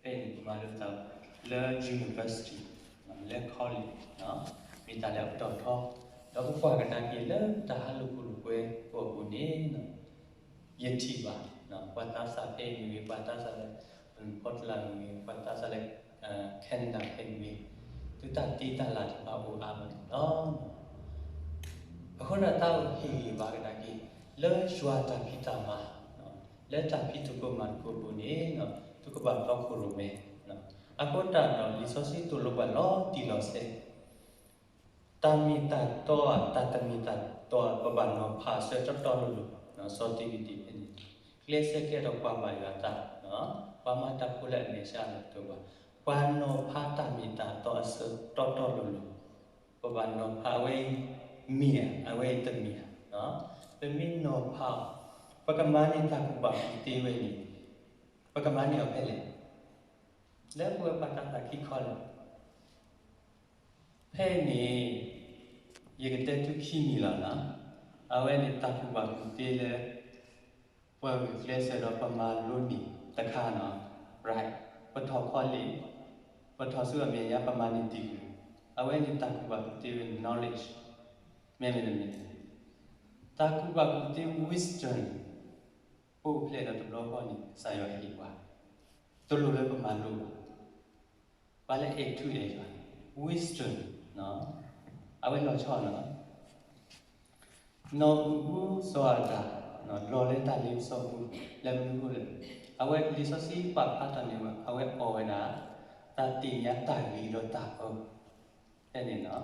ဖဲန့ၣ်ပမၤလိသးလၢ university, လၢ college, မ့ၢ်တၢ်လၢအပတီၢ်ထီ, ဒီးပကွၢ်ကဒါက့ၤလၢတၢ်ဟးလိာ်ခိၣ်လိာ်ကွဲကိးပူၤန့ၣ်, ယထံၣ်ဘၣ်, ပှၤသးစၢ်ဖဲအံၤမ့ၢ်ဂ့ၤ, ပှၤသးစၢ်လၢ Portland မ့ၢ်ဂ့ၤ, ပှၤသးစၢ်လၢ Canada ဖဲအံၤမ့ၢ်ဂ့ၤ, သုတၢ်တ့တၢ်လၤတဖၣ်အိၣ်အါမးန့ၣ်လီၤ. အဃိဒီးတၢ်ဟ့ၣ်ဂံၢ်ဘါကဒါက့ၤ လၢယွၤတၢ်ဖံးတၢ်မၤ, လၢတၢ်ဖံးသကိးမၤသကိးပူၤန့ၣ်, သုကဘၣ်တီခိၣ်ရိၣ်မဲ, အဃိတၢ်ဒီးလံာ်စီဆှံသိၣ်လိပှၤလီၤတံၢ်လီၤဆဲး, တၢ်မ့ၢ်တၢ်တီဧါ, တၢ်တမ့ၢ်တၢ်တီဧါ, ပဘၣ်နီၤဖးအဆၢတီတီလိၤလိၤ, စီၤဒ့ဝံးဒ်ဖဲန့ၣ်, ကျဲးစၢးကဲထီၣ်ပှၤဘၣ်ယွၤအသး, ပှၤမၤတၢ်ဖိလၢအမဲာ်ဆှးအလီၢ်တအိၣ်ဘၣ်, ပှၤနီၤဖးတၢ်မ့ၢ်တၢ်တီအဆၢတီတီလိၤလိၤ, ပဘၣ်နီၤဖးအဝဲအံၤမ့ၢ်ဧါ, အဝဲအံၤတမ့ၢ်ဧါ, ပမ့ၢ်နီၤဖးအီၤ, ပကမၤန့ၢ်တၢ်ကူၣ်ဘၣ်ကူၣ်သ့ဝဲန့ၣ်, ပကမၤန့ၢ်အီၤဖဲလဲၣ်. လၢပဝဲပှၤသးစၢ်ခံခီလၢာ်, ဖဲအံၤန့ၣ် ယကတဲသုခံမံၤလီၤ. အဝဲန့ၣ်တၢ်ကူၣ်ဘၣ်ကူၣ်သ့လၢ ပှၤဂုာ်ကျဲးစၢးဒီးပမၤလိန့ၢ်တခါန့ၣ်, ပထီၣ်ခီလ့ၣ်, ပထီၣ်ဆူအမဲာ်ညါ ပမၤန့ၢ်တံၢ်ဂုၢ်, အဝဲန့ၣ်တၢ်ကူၣ်ဘၣ်ကူၣ်သ့ဝဲန့ၣ် knowledge, မ့မ့ၢ်တမ့ၢ်, တၢ်ကူၣ်ဘၣ်ကူၣ်သ့ wisdom, ပအိၣ်ဖျဲၣ်ဒီးတဘျီဃီန့ၣ် ကစၢ်ယွၤဟ့ၣ်ပှၤ, တလိၣ်လၢပမၤလိဘၣ်, ပှၤလၢအဲၣ်ထူအဲၣ်ယွၤ, wisdom, အဝဲလီၤဆီန့ၣ်လီၤ. နီၢ်အူအူစီၤအၤဒၣ်, လီၤလၢတၢ်လ့ပစီပူၤ, လၢမနုၤအဃိလဲၣ်, အဝဲလံာ်စီဆှံပာ်ဖျါထီၣ်န့ၢ်ဝဲ အဝဲအီၣ်ဝဲဒၣ် တၢ်သ့ၣ်ညါတၢ်ဂ့ၤဒီးတၢ်အၢ, ဖဲန့ၣ်လီၤ.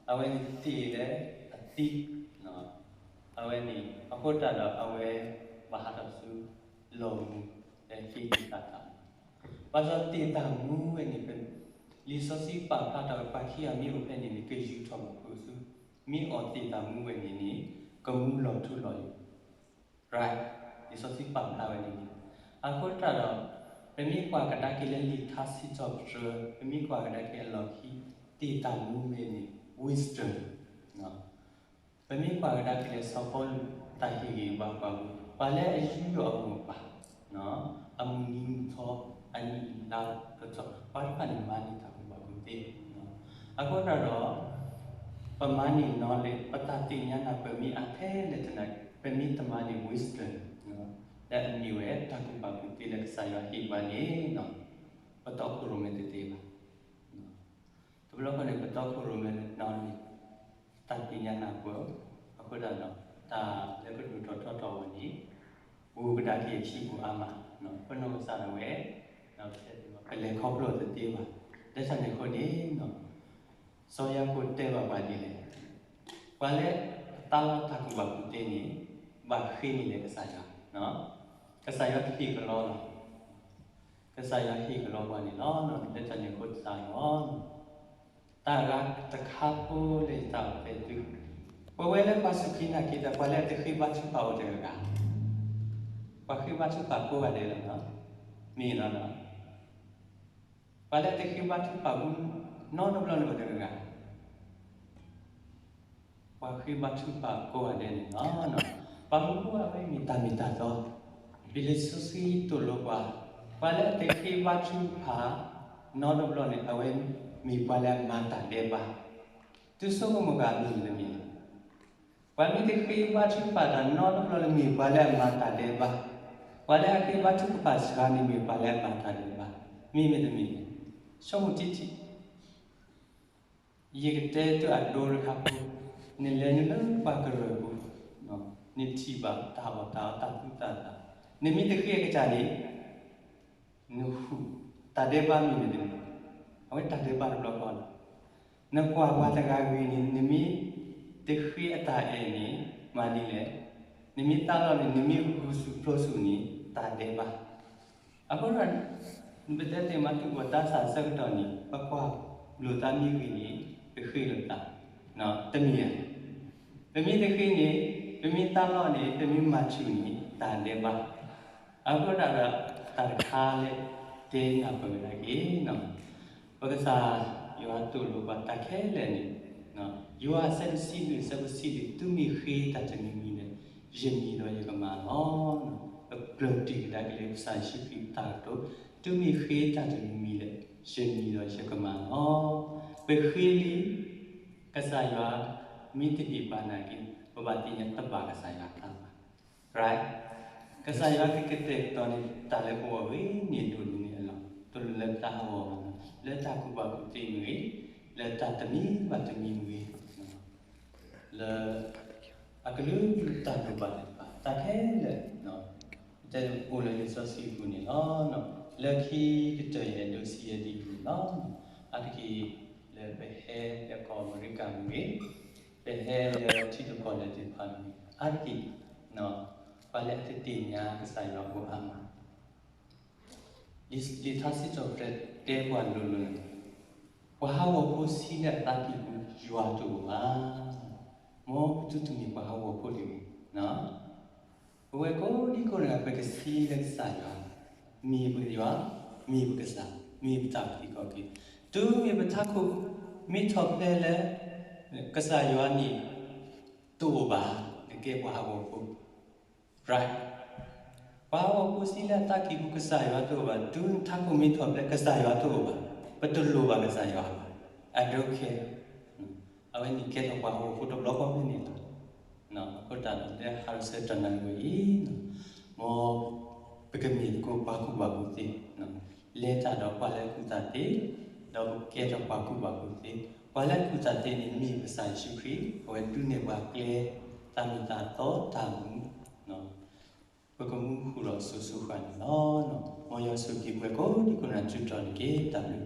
အဝဲန့ၣ်သ့ၣ်လၢအသံ, အဝဲန့ၣ် အဃိသတးဒီးအဝဲ ဘၣ်ဟးထီၣ်ဆူ လီၢ်မူ လၢဟံးကသးသး, ဘၣ်ဆၣ်သ့ၣ်တၢ်မူဝဲန့ၣ် လံာ်စီဆှံပာ်ဖျါထီၣ်ဝဲ ပှၤခံဂၤမ့ၢ်အိၣ်ဖဲန့ၣ်န့ၣ် ကယူၤထီၣ်မူခိၣ်ဆူ, မ့ၢ်အီၣ်သ့ၣ်တၢ်မူဝဲန့ၣ်န့ၣ် ကမူလီၤထူလီၤယိာ် right, လံာ်စီဆှံပာ်ဖျါဝဲန့ၣ်န့ၣ်, အဃိသတးဒီး ပမ့ၢ်ကွၢ်ကဒါက့ၤလၢလံာ်ထါစံးထီၣ်ပတြၢၤ, ပမ့ၢ်ကွၢ်ကဒါက့ၤအလီၢ်ခံ, သ့ၣ်တၢ်မူဝဲန့ၣ် wisdom, ပမ့ၢ်ကွၢ်ကဒါက့ၤလၢစီၤပီလူး တၢ်ဟ့ၣ်ဂံၢ်ဘါပှၤပူၤ, ပှၤလၢအယူးယီၣ်အမိၢ်အပၢ်, အမုၢ်နံၤမုၢ်သီ, အနံၣ်အလါကတီၢ်, ပှၤတဖၣ်န့ၣ်မၤန့ၢ်တၢ်ကူၣ်ဘၣ်ကူၣ်သ့, အဃိသတးဒီး ပမၤန့ၢ် knowledge, ပတၢ်သ့ၣ်ညါနၢ်ပၢၢ်မ့ၢ်အါထဲလဲၣ်တနၤ, ပမ့ၢ်တမၤန့ၢ် wisdom, လၢအမ့ၢ်ဝဲတၢ်ကူၣ်ဘၣ်ကူၣ်သ့လၢကစၢ်ယွၤဟ့ၣ်ပှၤန့ၣ်, ပတီခိၣ်ရိၣ်မဲတသ့ဘၣ်. တဘျီဃီန့ၣ် ပတီခိၣ်ရိၣ်မဲ knowledge, တၢ်သ့ၣ်ညါနၢ်ပၢၢ်, အဃိသတးဒီး တၢ်လၢကဒိၣ်ထီၣ်ထီထီၣ်ဝဲန့ၣ် ပအိၣ်ကဒါက့ၤအခံပူၤအါမး, ပနီၢ်ကစၢ်ဒၣ်ဝဲ, ပလဲၤခီဖျိတသ့ဘၣ်. လၢတၢ်န့ၣ်အဃိန့ၣ်, စီၤယၤကိာ်တဲဘၣ်ပှၤဒ်လဲၣ်, ပှၤလၢအသးလီတၢ်ကူၣ်ဘၣ်ကူၣ်သ့န့ၣ် ဘၣ်ဃ့န့ၢ်လၢကစၢ်ယွၤ, ကစၢ်ယွၤတဟ့ၣ်ကလီလီၤ. ကစၢ်ယွၤဟ့ၣ်ကလီပှၤန့ၣ်လီၤ. လၢတၢ်န့ၣ်အဃိသတးဒီး တၢ်ဂၤတခါဖိလၢယသးအိၣ်တဲသု, ပဝဲလၢပှၤစူၢ်က့ၤနာ်က့ၤတၢ် ပှၤလၢအတဃ့ဘါထုကဖၣ်အိၣ်တဂၤဂၤ, ပှၤဃ့ဘါထုကဖၣ်ကိးဂၤဒဲးလီၤ. မ့ၢ်လီၤ. ပှၤလၢအတဃ့ဘါထုကဖၣ်ဘူး နီတဘျီန့ၣ်အိၣ်တဂၤဂၤ ပှၤဃ့ဘါထုကဖၣ်ကိးဂၤဒဲးန့ၣ်လီၤ. ပှၤမ့ၢ်အဝဲမ့ၢ်တၢ်မ့ၢ်တၢ်တီ, လံာ်စီဆှံသိၣ်လိပှၤ, ပှၤလၢအတဃ့ဘါထုကဖၣ် နီတဘျီန့ၣ် အဝဲမ့ၢ်ပှၤလၢအမၤတၢ်ဒဲးဘး, သုဆိကမိၣ်က့ၤမ့ၢ်တမ့ၢ်, ပှၤမ့ၢ်တဃ့ဘါထုကဖၣ်တၢ်နီတဘျီန့ၣ် မ့ၢ်ပှၤလၢအမၤတၢ်ဒဲးဘး, ပှၤလၢအဃ့ဘါထုကဖၣ်စှၤန့ၣ် မ့ၢ်ပှၤလၢအမၤတၢ်ဒဲးဘး, မ့ၢ်မ့ၢ်တမ့ၢ်, ဆိကမိၣ်ထံထံ ယကတဲသုအဒိတခါဖိ, နလဲၤနုာ်လၢပှၤကရၢၢ်ပူၤ, နထံၣ်ဘၣ်တၢ်အီၣ်တၢ်အီတၢ်သူတၢ်သး, နမ့ၢ်တဃ့အကစၢ်န့ၣ်, နဃုာ်တၢ်ဒဲးဘးမ့ၢ်မ့ၢ်တမ့ၢ်, အဝဲတၢ်ဒဲးဘးတဘျီဃီလီၤ. နကွၢ်ပှၤတဂၤဂ့ၤန့ၣ် နမ့ၢ်တဃ့အတၢ်အဲၣ်န့ၣ် မၤဒ်လဲၣ်, နမ့ၢ်တၢ်လီၢ်န့ၣ် နမ့ၢ်ဂုာ်ဆူၣ်ဖျိဆူၣ်န့ၣ် တၢ်ဒဲးဘး အဃိဒီး နပတဲသ့မၤတူၢ်ဘၣ်သးစၢ်ဆၢကတီၢ်န့ၣ် ပကွၢ်လိာ်သးမ့ၢ်ဂ့ၤန့ၣ် ပဃ့လိာ်သး, တမ့ၢ်ဧါ. ပမ့ၢ်တဃ့န့ၣ် ပမ့ၢ်တၢ်လီၢ်န့ၣ် ပမ့ၢ်မၤဆူၣ်န့ၣ် တၢ်ဒဲးဘး, အဃိသတးဒီး တၢ်တခါလၢတဲနၢ်ပၢၢ်ဝဲဒၣ်က့ၤ ပကစၢ်ယွၤသိၣ်လိပှၤတၢ်ခဲလၢာ်န့ၣ်, ယိၤဟၣ်အဆၢဒိၣ်တဆံလွံၢ် အဆၢဖိတဆံလွံၢ် သုမ့ၢ်ဃ့တၢ်တမံၤမံၤန့ၣ် ယမံၤဒီးယကမၤလီၤ. ပကကျၢၢ်တံၢ်ကဒါက့ၤလၢကစၢ်ယ့ၣ်ၡူးခရံာ်အတၢ်ကတိၤ, တုၤမ့ၢ်ဃ့တၢ်တမံၤမံၤလၢာ်, ယနံၤဒီးယကမၤလီၤ. ပဃ့လံ, ကစၢ်ယွၤ မ့ၢ်တဟ့ၣ်ပှၤနာ်က့, ပဘၣ်သ့ၣ်ညါတဘၣ်ကစၢ်ယွၤအသးဘၣ်. ကစၢ်ယွၤကကတဲာ်ကတီၤန့ၢ်တၢ်လၢပဂီၢ်ဂ့ၤန့ၢ်ဒိၣ်န့ၢ်အလီၢ်, တလိၣ်လၢတၢ်ဟးဂီၤဘၣ်, လၢတၢ်ကူၣ်ဘၣ်ကူၣ်သ့မ့ၢ်ဂ့ၤ, လၢတၢ်တမံၤဘၣ်တမံၤမ့ၢ်ဂ့ၤ, လၢအကလုာ်ကလုာ်တၢ်လိၣ်ဘၣ်သ့ၣ်တဖၣ် တၢ်ခဲလၢာ် တဲအိၣ်လၢလံာ်စီဆှံပူၤန့ၣ်လီၤ. လၢခံကတၢၢ်ယအဲၣ်ဒိးစံးဝဲဒ်အံၤန့ၣ်လီၤ. အါတက့ၢ်လၢပဟဲလၢကီၢ်အမဲရကၤမ့ၢ်ဂ့ၤ, ပဟဲလၢထံတကီၢ်လၢာ်သ့ၣ်တဖၣ်မ့ၢ်ဂ့ၤ, အါတက့ၢ် ပှၤလၢအတသ့ၣ်ညါကစၢ်ယွၤအိၣ်အါမး လံာ်ထါစံးထီၣ်ပတြၢၤတဲပှၤလိၤလိၤန့ၣ်, ပှၤဟးဂီၤဖိဆံးလၢအသးကံၢ်ပူၤ ယွၤတအိၣ်ဘၣ်. မ်ပသုတမ့ၢ်ပှၤဟးဂီၤဖိတဂ့ၤ. ပဝဲကိးဒံကိးဂၤ ပကဆံးလၢကစၢ်ယွၤ, မ့ၢ်ပယွၤ, မ့ၢ်ပကစၢ်, မ့ၢ်ပတၢ်အုၣ်က့ၤခီၣ်က့ၤ, တုၤမ့ၢ်ပထးခိၣ်မ့ၢ်ထီၣ်ဖျဲးလၢ ကစၢ်ယွၤန့ၣ် တအိၣ်ဘၣ်, နကဲပှၤဟးဂီၤဖိ right. ပှၤဟးဂီၤဖိဆံးလၢအသးကံၢ်ပူၤ ကစၢ်ယွၤတအိၣ်ဘၣ်, တုၤထးခိၣ်မ့ၢ်ထီၣ်ဖျဲး ကစၢ်ယွၤတအိၣ်ဘၣ်, ပတလိၣ်ဘၣ်ကစၢ်ယွၤဘၣ်. I don't care. အဝဲန့ၣ်ကဲထီၣ်ပှၤဟးဂီၤဖိတဘျီဃီဖဲန့ၣ်လီၤ. အဃိသတးဒီး လၢဟါရဆၢတနၣ်ရံၣ်ဝဲအံၤ, မ်ပကမ့ၢ်သကိးပှၤကူၣ်ဘၣ်ကူၣ်သ့, လဲၤတၢ်ဒီးပှၤလၢအကူၣ်သးသ့, ဒီးပကကဲထီၣ်ပှၤကူၣ်ဘၣ်ကူၣ်သ့, ပှၤလၢအကူၣ်သးသ့န့ၣ်မ့ၢ်ကစၢ်ယ့ၣ်ၡူးခရံာ်, အဝဲဒုးနဲၣ်ပှၤကျဲ, တၢ်မ့ၢ်တၢ်တီတၢ်မူ, ပကမူဃုာ်ဒီးစိၤစိၤဃၣ်ဃၣ်န့ၣ်လီၤ. မ်ယွၤဆိၣ်ဂ့ၤပှၤကိးဒံကိးဂၤ ထုးထီၣ်န့ၢ်က့ၤတၢ်ဘျုး